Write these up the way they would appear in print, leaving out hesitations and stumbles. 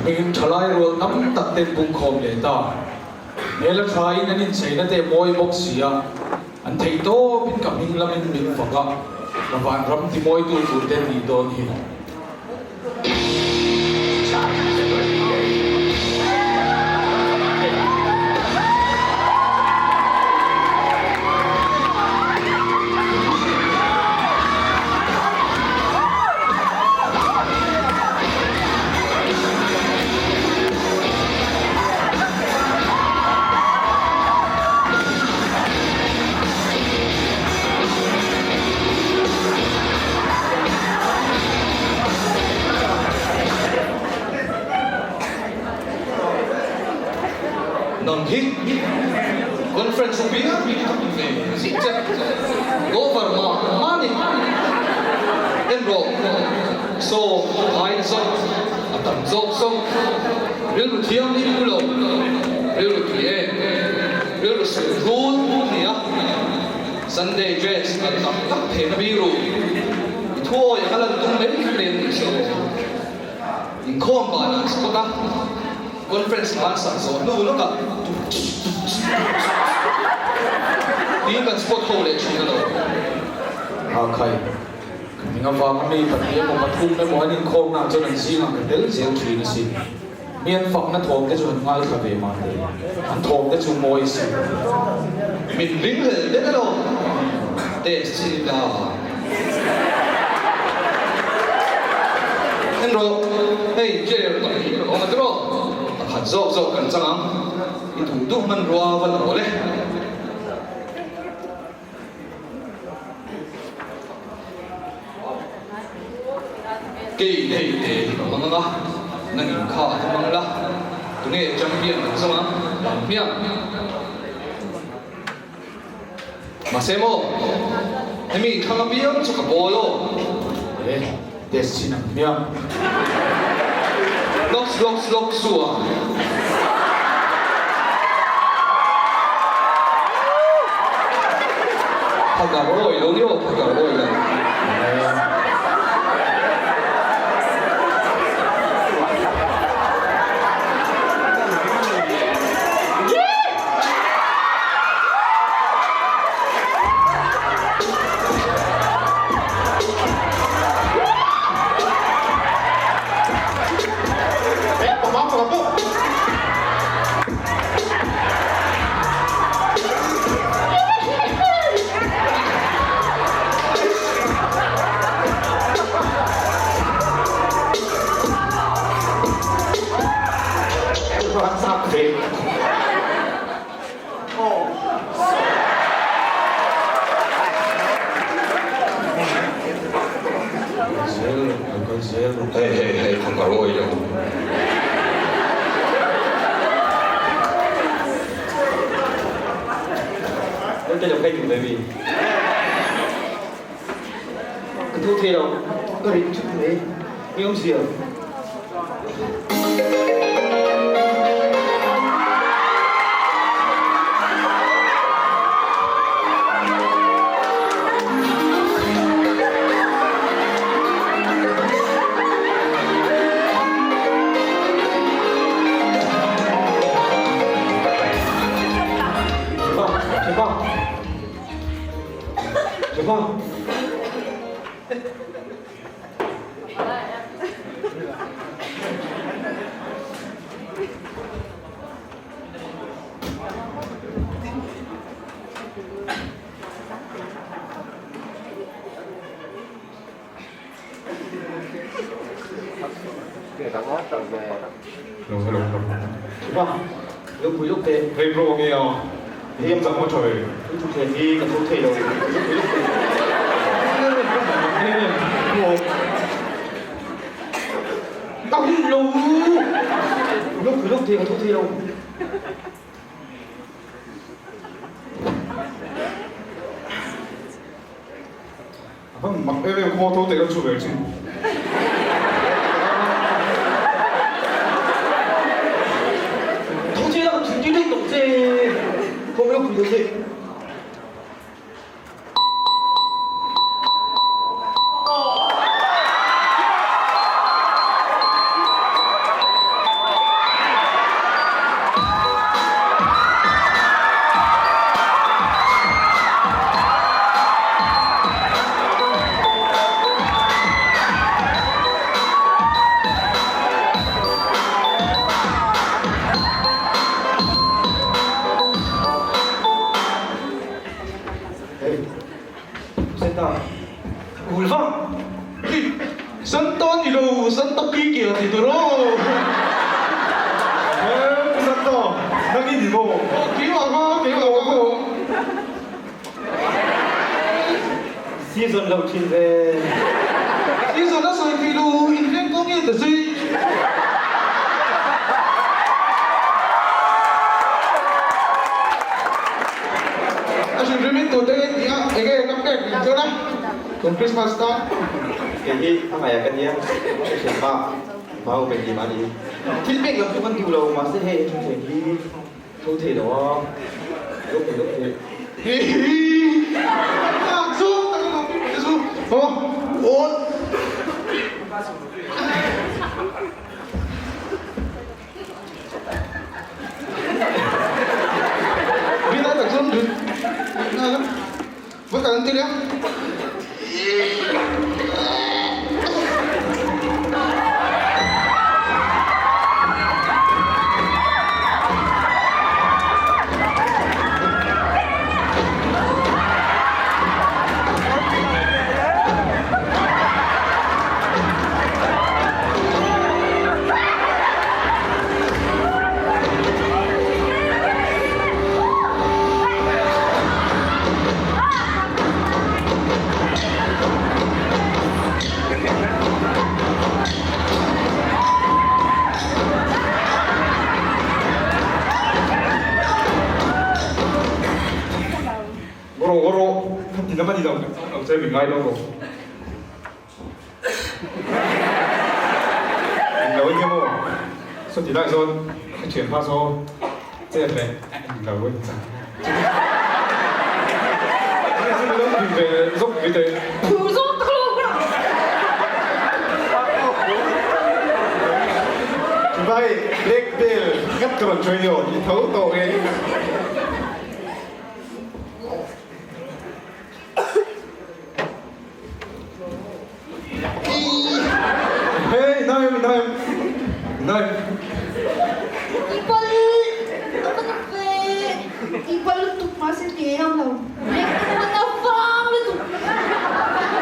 hmingin thalai rual tam tak ten pungkhawm leh ta. Hmel a tha in an incheina te mawi bawk si a, an theih tawp in ka hming lam in min fak a, ka vanram ti mawitu tur te nih dawn hi. Nang hi conference apiang ka hmu ve zing che over mah mah ni en rawh saw ai zawk a tam zawk zawk rilru thianghlim pu lo rilru tui em rilru suih rul ni a Sunday dress an tak tak theihna biru i thuawi anga lan tum mai mai an nih si aw. Inkhawm banah an spot a, conference hla an sak zawh hnu lawkah tiin kan spot ho leh thin a lo. Ha khai, ka hming avanga mi pahnih emaw pathum emaw an inkhawmnaah chuan an zingah ka tel zel thin a sin. Mi an fakna thawm te chu an ngaithla ve mah te, an thawm te chu mawi si. Min ring hlel det elo test chi ni ta. En rawh, hei chair pahnih rawn awm a tiraw? Pakhat zawk zawk kan chang ang, i duh duh hmanrua va la rawh le. Kei hei te hi ka hmang anga, nangin kha ka hmang la, tunge champion kan zawng ang? Dang hmiang. Mahse maw, hemi thlang apiang chu ka bawl aw. E, test chin ang hmiang. Lawks lawks lawk su a. Phakar awi lo ni aw, phakar awi lo. Hei hei hei kha ka rawi lo. Ka thu thei lo, ka rit thut mai, mi awmzia. Hei bro nge a hei chak maw tha ve. Thuthleng hi ka tho thei lo. Ka hun lo. Luk luk thei ka tho thei lo. Hang mak em em khaw tho te ka chu ve thin. Tho thei la ka thun ti daih tawh che. Khaw luk pui tho thei. rawh. He Santa, nang i ni maw? Keimah kha, keimah kha. Season lo thin ve. Season a sawi thei lo, in veng kawng nge ta zui. A hrim hrim in tute nge tia enge ka pek min chuan a tun Christmas tan. Kei hi a ngaih ka nia, ka thian pa mau pe ti mahni. Thil pek lam chu kan duh lo, mahse hei a thuthleng hi tho thei lo a, lawk thei lawk thei. Hihi a zawng tak a lo pek te chu aw aw. Bina tak chuan rit nghal a, va kal an ti leh a. Rawh rawh, kha ti lam a ni lo, lo che min ngai lo rawh. Eng lo enge maw? Saw ti lai sawn ka thian hma saw chet leh eng lo a ni chang. Chumi chu lo tui ve zawk mai teh. Phur zawk tak lo ka. Vai black belt ngat ka rawn join aw i tho tawh nge. Hey, nai nai nai. Tipal a va na ve. Tipal lutuk mahse ti ang lo. Lek te pawh na vang lutuk.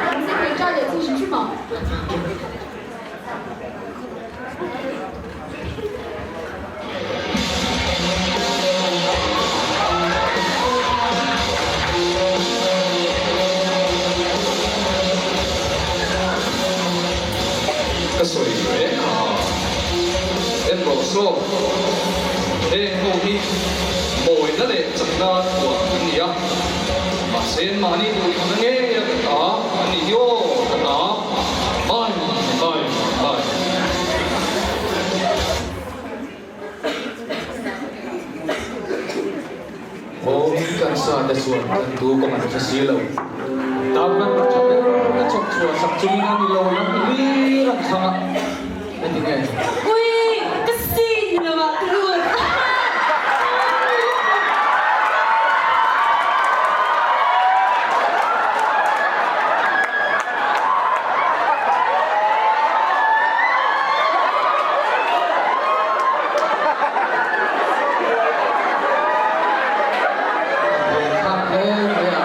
Mahse kei try leh chu hrim hrim ang. Ka sawi mek a, en rawh saw, heng ho hi mawina leh chakna thuah an ni a, mahse mahni duhthlanna ngei a ka ta an nih hi aw, ka ta, bye bye bye. Aw kan sa te chuan kan tu kawng an hre si lo. Tan nan ram tha ber a chawk chhuah sak chungin a ni lo lam hlir an thlang a, heti nge? Ui, ka sin lo ah ka lut. Thlak hle mai a.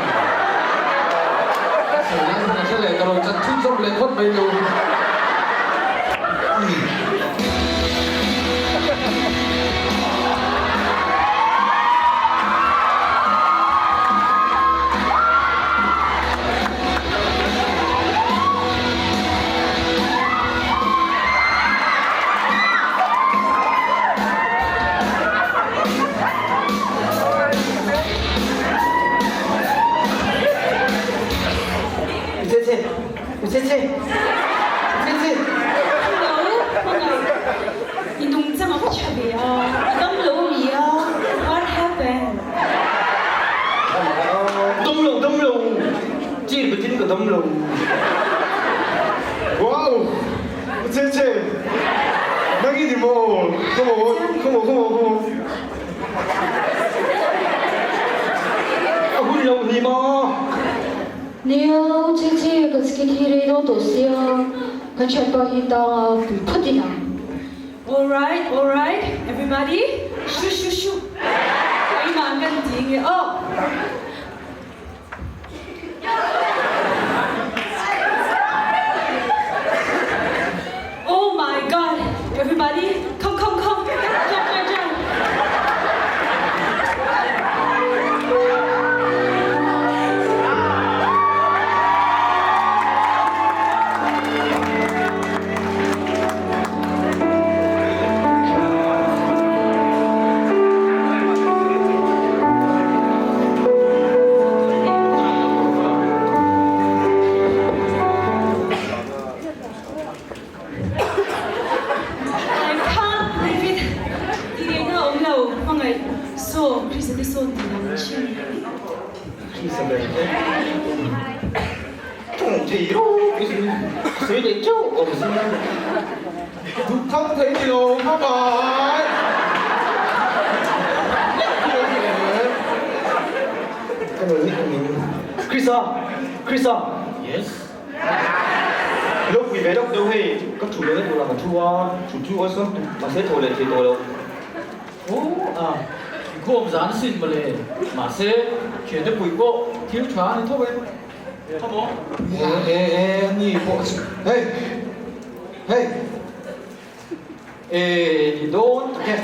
Sawi lai hmun a hre leh ta lo, chan chhunzawm leh phawt mai lo. Che che, che che, che che. Hello, hmangaih. I nungchang a va tha ve a, i dam lo a mi a, what happened? Dam lo, dam lo. Chir bitin ka dam lo. Wow! Che che! Nang i ni maw? Come on, come on, come on, come on. A hun lo ni maw? Nia, che che, kan skin hi rei dawn tawh sia, kan thianpa hi tang a pui phawt in ang. Alright, alright, everybody, shu shu shu. Keimah kan ti nge aw. Oh my God! ber che. Ṭawng thei ropui si, sawi leh ṭeuh awm si. Duh thang thei ni lo hmangai. Ka lo nih min. Krista! Krista! Yes. Lo pui ve lawk deuh hei, ka ṭhu lehna turah ka ṭhu a, ṭhu chu awlsam tuk mahse thaw leh thei tawh lo. Aw a, inkhawm zan asin mawle, mahse thiante pui pawh thil ṭha a ni tho e. Come on. E e e ni pawh chu hei hei e ni dawn tak e.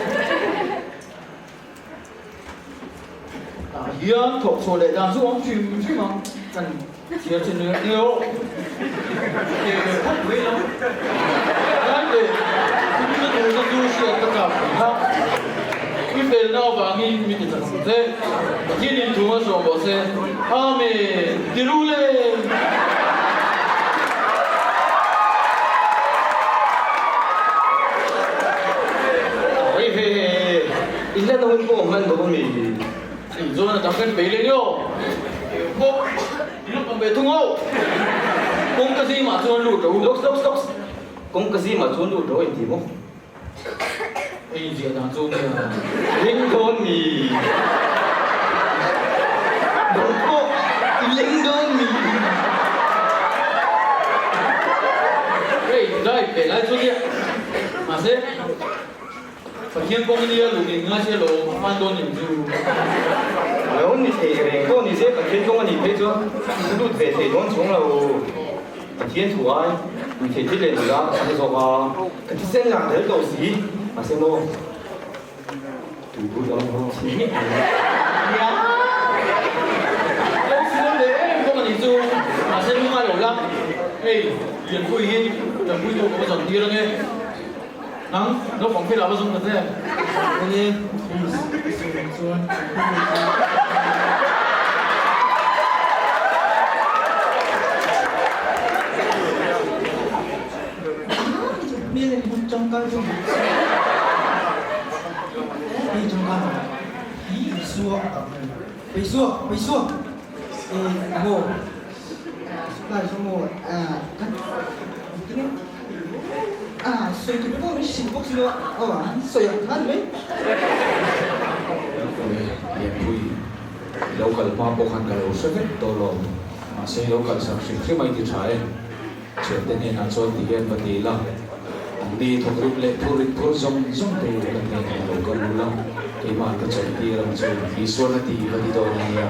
Tah hian thawk chhuah leh dan chu awm hrim hrim ang kan chhiar chin leh nia aw. E phawt mai lam. Lai leh thil na tur na chu hriat ka chak tih kha. I felna avangin mi ti chak ang che. Pathian in thu a sawm bawh se. Amen. Ti ru le. Hei hei hei. In la nawn pawh hman bawk a mi? In chuan a dang kan bei leh nia. Pawh in la pawm ve thung ho. Kawngka zimah chuan lut ro. Lawks lawks lawks. Kawngka zimah chuan lut ro inti maw? Hei ziah dan chu nia. Leng dawn mi? Nang pawh i leng dawn mi? Hei drive ve lai chu nia. Mahse. Pathian kawng nia lung in ngai sia lo a hman dawn ning chu. Lo ni thei reng pawh ni se Pathian kawng a nih phei chuan u lut ve thei dawn chuang lo. Pathian thu ai ui thei thil leh nula ka thlang zawk a, ka thisen lang tel tawh si. Mahse maw tui bul a awm si miah lo. Nia. Lo sual leh em bawk a nih chu. Mahse lungai lo la. Hei Lianpui hi Tanpui tu ka va zawn tir ange. Nang, naupang phel ah va zawng ta che. Enge Chris i sawi ang chuan kan pu ngei chu. Hmel en hmun tangkai chu hmuh se. Hei tangkai lo. Hi Isua a tak mai. Isua, Isua. Eh, maw. Supply chu maw kan tinge a sawi tur pawh min hrilh bawk si lo a aw an sawi ang khan mai. Lianpui i lo kal hma pawh khan ka lo hre vek tawh lo mahse i lo kalsak hrim hrim a i ti tha e thiante hnenah chuan ti hian va ti ila an ni thawk rim leh phur rit phur zawng zawng te ka hnenah i lo kal ula keimah ka chawlh tir ang chu Isuan a ti va ti dawn a nia.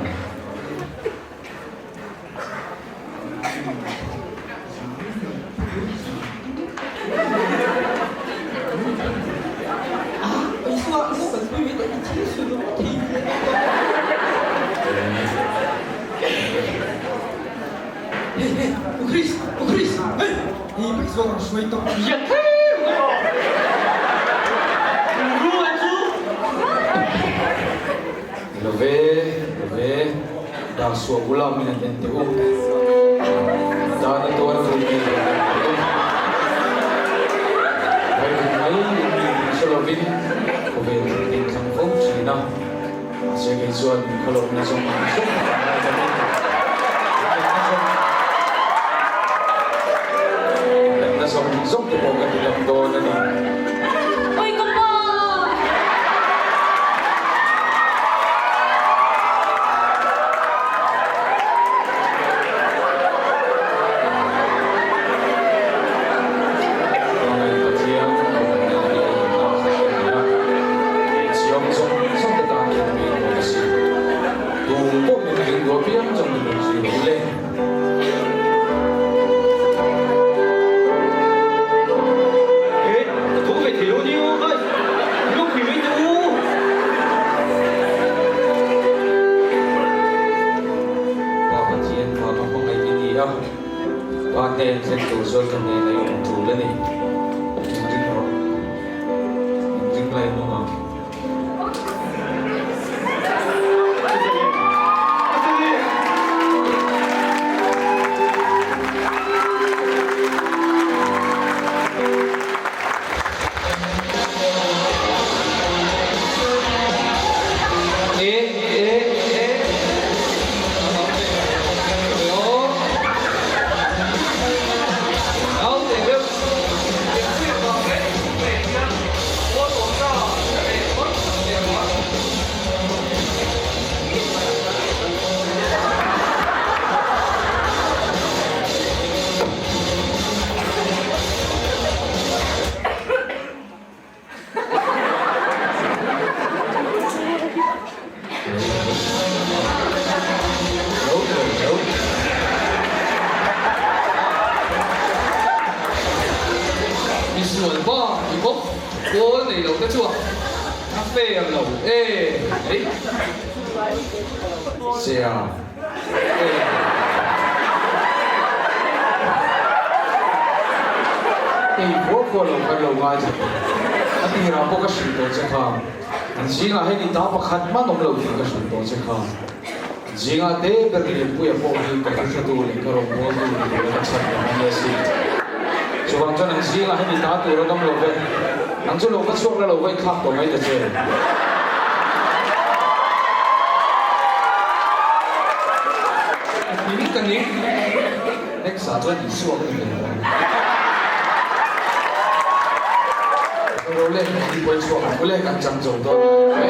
Love, love. Dar suah bula min han en teh u. Dan a tuar tur mi lo en teh u. Vaihum mai in mi tih hre lovin khawvel thil in thlang fo thin a. Mahse kei chuan min khawlohna zawng ang zawng a kan ngai tamin natna zawng zawng te pawh ka ti dam dawn a ni. Oi ka pa! Hmangaih Pathian kawngna hi a inna kha a ni a, hmeichhiawm zawng zawng te tan hian mi nuam a si. Tu pawh min ring duh apiang chuan min rawn zui lo le. He, ka tho ve thei lo ni u guys, lo pui mai teh u. Pa Pathian pa ka hmangaih i ni a, Pa hnen thlen tur chuan ka hnen a i awm tul a ni. Min ring rawh. Min ring lai nung ang. E e e. pa ni bawk goal nei lo te chuan a fair lo e mai. Zia e. Kei phuah phuah lo khan lo ngaithla teh. A tirah pawh ka hrilh tawh che kha. An zingah hian i ta pakhat hman awm lo tih ka hrilh tawh che kha. Zingah te ber Lianpuia pawh hi ka thuhratu leh ka rawngbawltu ni tura ka chhan lam a nia si. Chuvang chuan an zingah hian i ta tur a dam lo ve. Nang chu lo va chhuak la lo va inthlak tawh mai ta che. Ka ning ka ning. Next ah chuan Isua ka ni ve tawh ang. Ro le kan pawi chhuak ang ule kan chang zo dawn a ni.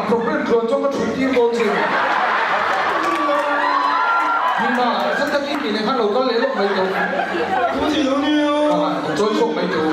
Program tluan chuan ka thut tir dawn che. Hima, zan takin tih leh khan lo kal leh lawk mai teh u. Chawi chhuak mai teh u.